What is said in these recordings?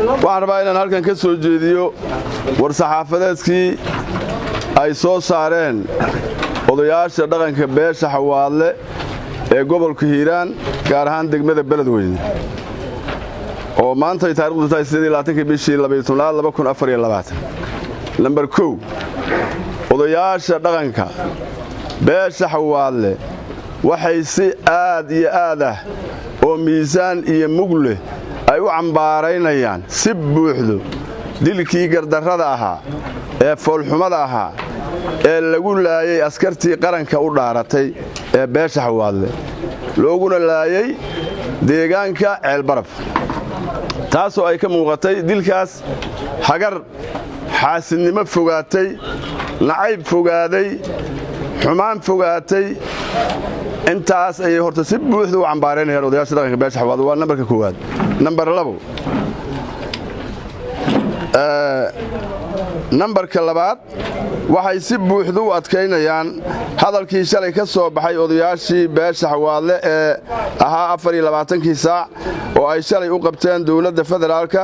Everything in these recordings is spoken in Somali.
Waxaan rabaa inaan halkan ka soo jeediyo war-saxaafadeedkii ay soo saareen odayaasha dhaqanka beesha Xawaadle ee gobolka Hiiraan, gaar ahaan degmada Beledweyne, oo maanta ay taarikhdu tahay 28-ka bishii 12-aad 2024. Nambar 1, odayaasha dhaqanka beesha Xawaadle waxay si aad iyo aad ah oo miisaan iyo mug leh ay u cambaaraynayaan si buuxdo dilkii gardarrada ahaa ee foolxumada ahaa ee lagu laayay askartii qaranka u dhaaratay ee beesha Xawaadle, looguna laayay deegaanka Ceelbaraf, taasoo ay ka muuqatay dilkaas hagar, xaasidnimo fogaatay, nacayb fogaaday, xumaan fogaatay. Intaas ayay horta si buuxda u cambaaraynayaan odayaasha dhaqanka beesha Xawaadle. Waa nambarka koowaad. Nambar 2, nambarka labaad, waxay si buuxda u adkaynayaan hadalkii shalay ka soo baxay odayaashii beesha Xawaadle ee ahaa 24-kii saac oo ay shalay u qabteen dowladda federaalka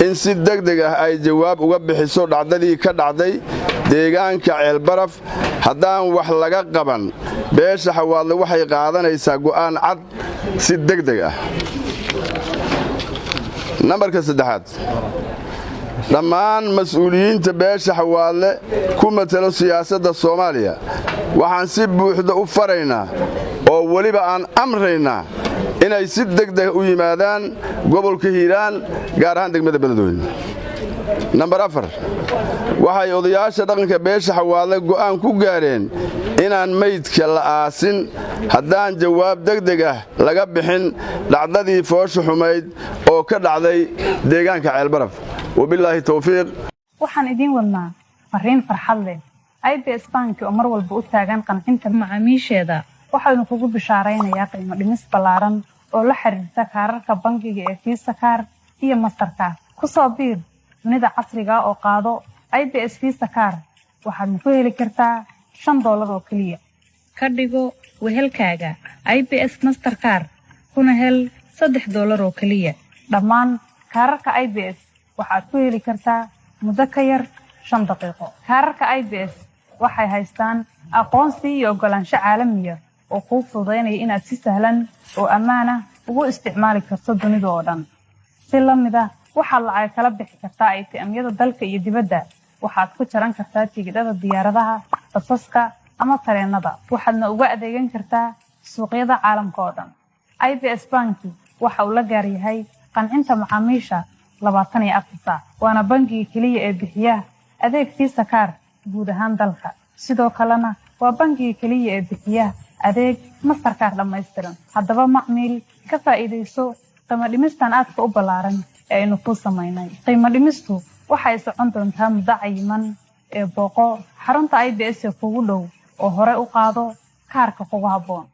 in si deg deg ah ay jawaab uga bixiso dhacdadii ka dhacday deegaanka Ceelbaraf. Haddaan wax laga qaban, beesha Xawaadle waxay qaadanaysaa go'aan cad si deg deg ah. Nambarka saddexaad, dhammaan mas'uuliyiinta beesha Xawaadle ku matalo siyaasadda Soomaaliya waxaan si buuxda u faraynaa oo weliba aan amraynaa inay si deg deg u yimaadaan gobolka Hiiraan, gaar ahaan degmada Beledweyne. Nambar 4, waxay odayaasha dhaqanka beesha Xawaadle go'aan ku gaareen inaan meydka la aasin haddaan jawaab degdeg ah laga bixin dhacdadii foosha xumayd oo ka dhacday deegaanka Ceelbaraf. Wabilaahi towfiiq. Waxaan idiin wadnaa fariin farxad leh. IBS Bank oo mar walba u taagan qancinta macaamiisheeda waxaanu kugu bishaaraynayaa qiimo dhimis ballaaran oo la xiriirta kaararka bangiga ee Visa Card iyo Mastercard. Ku soo biir dunida casriga oo qaado IBS Visa Card. Waxaadna ku heli kartaa $5 oo keliya. Ka dhigo wehelkaaga IBS Mastercard, kuna hel $3 oo keliya. Dhammaan kaararka IBS waxaad ku heli kartaa muddo ka yar 5 daqiiqo. Kaararka IBS waxay haystaan aqoonsi iyo oggolaansho caalamiya oo kuu fududaynaya inaad si sahlan oo ammaan ah ugu isticmaali karto dunida oo dhan. Si la mid ah waxaad lacag kala bixi kartaa ATM-yada dalka iyo dibadda. Waxaad ku jaran kartaa tigidhada diyaaradaha, basaska ama tareenada. Waxaadna uga adeegan kartaa suuqyada caalamka oo dhan. IBS Banki waxa uu la gaar yahay qancinta macaamiisha 24 saac, waana bangiga keliya ee bixiya adeeg Visa Card guud ahaan dalka. Sidoo kalena waa bangiga keliya ee bixiya adeeg Mastercard dhammaystiran. Haddaba macmiil, ka faa'iidayso qiimo dhimistan aadka u ballaaran ee aynu kuu samaynay. Qiimo dhimistu waxay socon doontaa muddo cayiman ee booqo xarunta IBS ee kugu dhow oo hore u qaado kaarka kugu habboon.